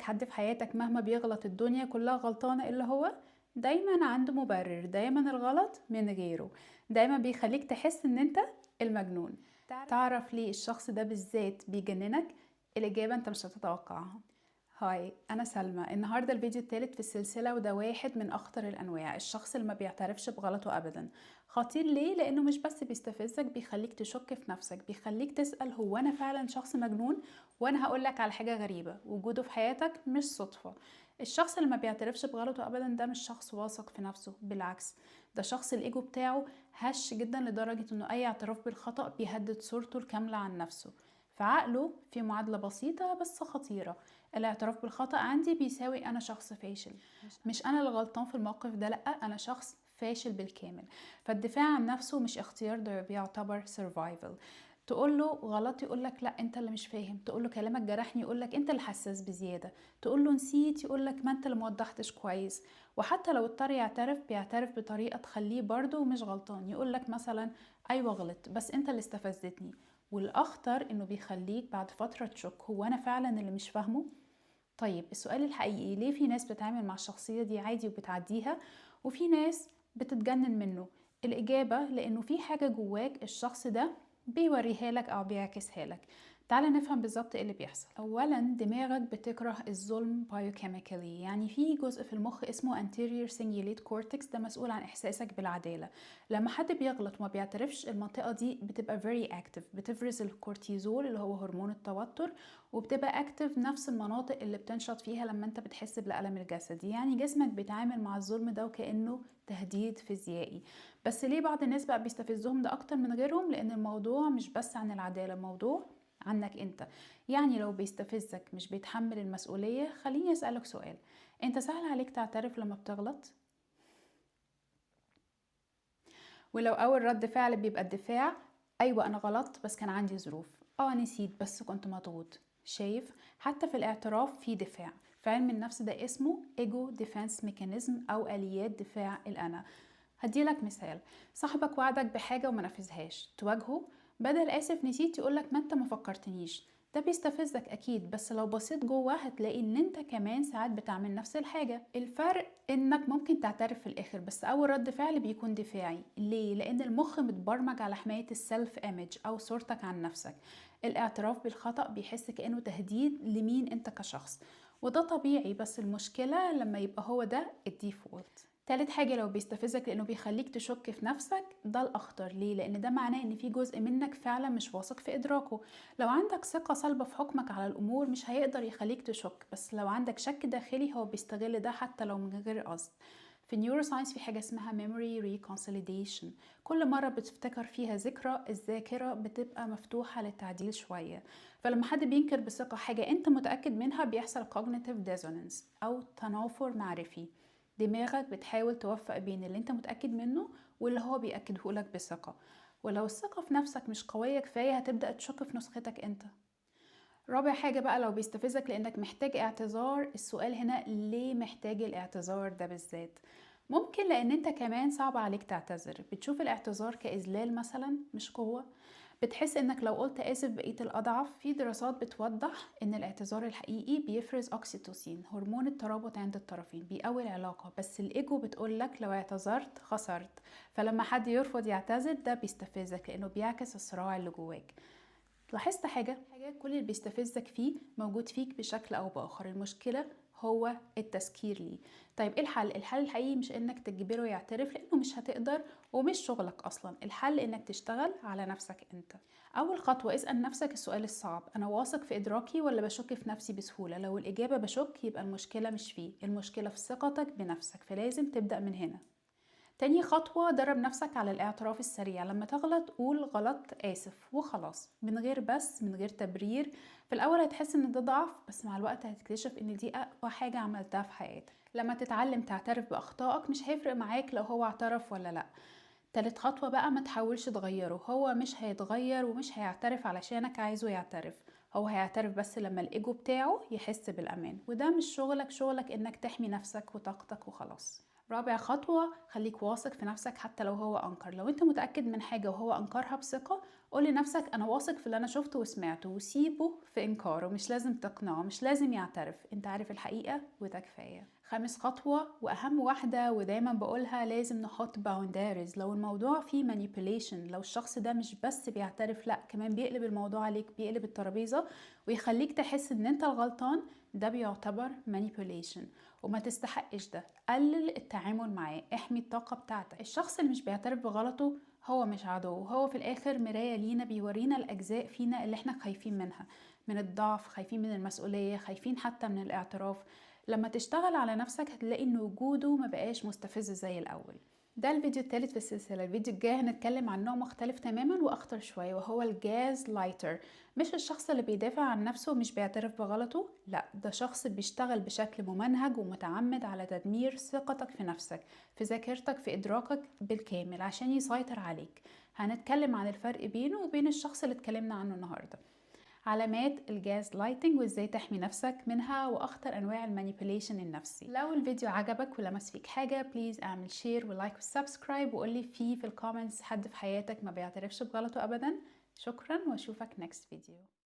حد في حياتك مهما بيغلط الدنيا كلها غلطانة إلا هو؟ دايما عنده مبرر، دايما الغلط من غيره، دايما بيخليك تحس ان انت المجنون. تعرف ليه الشخص ده بالذات بيجننك؟ الإجابة انت مش هتتوقعها. هاي، أنا سلمى. النهاردة الفيديو الثالث في السلسلة، وده واحد من أخطر الأنواع، الشخص اللي ما بيعترفش بغلطه أبدا. خطير ليه؟ لأنه مش بس بيستفزك، بيخليك تشك في نفسك، بيخليك تسأل هو أنا فعلا شخص مجنون؟ وأنا هقولك على حاجة غريبة، وجوده في حياتك مش صدفة. الشخص اللي ما بيعترفش بغلطه أبدا ده مش شخص واثق في نفسه، بالعكس ده شخص الإيجو بتاعه هش جدا لدرجة إنه أي اعتراف بالخطأ بيهدد صورته الكاملة عن نفسه. فعقله في معادلة بسيطة بس خطيرة، الاعتراف بالخطأ عندي بيساوي أنا شخص فاشل، مش أنا اللي غلطان في الموقف ده، لأ أنا شخص فاشل بالكامل. فالدفاع عن نفسه مش اختيار، ده بيعتبر survival. تقول له غلط يقول لك لا انت اللي مش فاهم، تقول له كلامك جرحني يقول لك انت اللي حساس بزياده، تقول له نسيت يقول لك ما انت اللي موضحتش كويس. وحتى لو اضطر يعترف بيعترف بطريقه تخليه برضه مش غلطان، يقول لك مثلا ايوه غلط بس انت اللي استفزتني. والاخطر انه بيخليك بعد فتره تشك هو انا فعلا اللي مش فاهمه. طيب السؤال الحقيقي، ليه في ناس بتتعامل مع الشخصيه دي عادي وبتعديها وفي ناس بتتجنن منه؟ الاجابه لانه في حاجه جواك الشخص ده بيوريها لك او بيعكسها لك. تعال نفهم بالظبط ايه اللي بيحصل. اولا دماغك بتكره الظلم biochemically، يعني في جزء في المخ اسمه anterior cingulate cortex، ده مسؤول عن احساسك بالعداله. لما حد بيغلط وما بيعترفش المنطقه دي بتبقى very active، بتفرز الكورتيزول اللي هو هرمون التوتر، وبتبقى active نفس المناطق اللي بتنشط فيها لما انت بتحس بالالم الجسدي. يعني جسمك بيتعامل مع الظلم ده وكانه تهديد فيزيائي. بس ليه بعض الناس بقى بيستفزهم ده اكتر من غيرهم؟ لان الموضوع مش بس عن العداله، الموضوع عنك انت. يعني لو بيستفزك مش بيتحمل المسؤولية، خليني اسألك سؤال، انت سهل عليك تعترف لما بتغلط؟ ولو اول رد فعل بيبقى الدفاع، ايوه انا غلطت بس كان عندي ظروف، نسيت بس كنت مضغوط. شايف؟ حتى في الاعتراف في دفاع. في علم النفس ده اسمه ego defense mechanism او اليات دفاع الانا. هديلك مثال، صاحبك وعدك بحاجة وما نفذهاش، تواجهه بدل آسف نسيت يقولك ما انت ما فكرتنيش. ده بيستفزك أكيد، بس لو بصيت جوه هتلاقي ان انت كمان ساعات بتعمل نفس الحاجة. الفرق انك ممكن تعترف في الآخر، بس أول رد فعل بيكون دفاعي. ليه؟ لأن المخ متبرمج على حماية ال self image أو صورتك عن نفسك. الاعتراف بالخطأ بيحس كأنه تهديد لمين انت كشخص، وده طبيعي، بس المشكلة لما يبقى هو ده ال default. تالت حاجة، لو بيستفزك لأنه بيخليك تشك في نفسك، ده الأخطر. ليه؟ لأن ده معناه إن في جزء منك فعلا مش واثق في إدراكه. لو عندك ثقة صلبة في حكمك على الأمور مش هيقدر يخليك تشك، بس لو عندك شك داخلي هو بيستغل ده حتى لو من غير قصد. في ال neuroscience في حاجة اسمها memory reconsolidation، كل مرة بتفتكر فيها ذكرى الذاكرة بتبقى مفتوحة للتعديل شوية. فلما حد بينكر بثقة حاجة انت متأكد منها بيحصل cognitive dissonance أو تنافر معرفي. دماغك بتحاول توفق بين اللي انت متأكد منه واللي هو بيأكده لك بثقة. ولو الثقة في نفسك مش قوية كفاية هتبدأ تشك في نسختك انت. رابع حاجة بقى، لو بيستفزك لأنك محتاج اعتذار، السؤال هنا ليه محتاج الاعتذار ده بالذات؟ ممكن لأن انت كمان صعب عليك تعتذر، بتشوف الاعتذار كإذلال مثلا مش قوة، بتحس انك لو قلت آسف بقيت الأضعف. في دراسات بتوضح ان الاعتذار الحقيقي بيفرز أوكسيتوسين، هرمون الترابط عند الطرفين، بيقوي العلاقة، بس الإيجو بتقولك لو اعتذرت خسرت. فلما حد يرفض يعتذر ده بيستفزك لأنه بيعكس الصراع اللي جواك. لاحظت حاجة؟ كل اللي بيستفزك فيه موجود فيك بشكل أو بآخر، المشكلة هو التذكير ليه. طيب ايه الحل؟ الحل الحقيقي مش انك تجبره يعترف لانه مش هتقدر ومش شغلك اصلا. الحل انك تشتغل على نفسك انت. اول خطوة اسأل نفسك السؤال الصعب، انا واثق في ادراكي ولا بشك في نفسي بسهولة؟ لو الاجابة بشك يبقى المشكلة مش فيه، المشكلة في ثقتك بنفسك، فلازم تبدأ من هنا. تاني خطوة، درب نفسك على الاعتراف السريع. لما تغلط قول غلط آسف وخلاص، من غير بس، من غير تبرير. في الأول هتحس إن ده ضعف، بس مع الوقت هتكتشف إن دي أقوى حاجة عملتها في حياتك. لما تتعلم تعترف بأخطائك مش هيفرق معاك لو هو اعترف ولا لأ. تالت خطوة بقى، ما تحاولش تغيره، هو مش هيتغير ومش هيعترف علشانك عايزه يعترف، هو هيعترف بس لما الإيجو بتاعه يحس بالأمان، وده مش شغلك. شغلك إنك تحمي نفسك وطاقتك وخلاص. رابع خطوة، خليك واثق في نفسك حتى لو هو أنكر. لو أنت متأكد من حاجة وهو أنكرها بثقة قول لنفسك انا واثق في اللي انا شفته وسمعته، وسيبه في انكاره، مش لازم تقنعه، مش لازم يعترف، انت عارف الحقيقة وده كفاية. خامس خطوة واهم واحدة ودايما بقولها، لازم نحط boundaries. لو الموضوع فيه manipulation، لو الشخص ده مش بس بيعترف، لا كمان بيقلب الموضوع عليك، بيقلب الترابيزة ويخليك تحس ان انت الغلطان، ده بيعتبر manipulation وما تستحقش ده. قلل التعامل معاه، احمي الطاقة بتاعتك. الشخص اللي مش بيعترف بغلطه هو مش عدو، هو في الاخر مراية لينا، بيورينا الاجزاء فينا اللي احنا خايفين منها، من الضعف، خايفين من المسؤولية، خايفين حتى من الاعتراف. لما تشتغل على نفسك هتلاقي ان وجوده ما بقاش مستفز زي الاول. ده الفيديو الثالث في السلسلة. الفيديو الجاي هنتكلم عن نوع مختلف تماما واخطر شوية، وهو ال gaslighter. مش الشخص اللي بيدافع عن نفسه ومش بيعترف بغلطه، لا، ده شخص بيشتغل بشكل ممنهج ومتعمد على تدمير ثقتك في نفسك، في ذاكرتك، في ادراكك بالكامل عشان يسيطر عليك. هنتكلم عن الفرق بينه وبين الشخص اللي اتكلمنا عنه النهارده، علامات ال gaslighting وازاي تحمي نفسك منها، واخطر انواع ال manipulation النفسي. لو الفيديو عجبك ولمس فيك حاجه، please اعمل share و like و subscribe، وقولي في ال comments حد في حياتك ما بيعترفش بغلطه ابدا. شكرا واشوفك next video.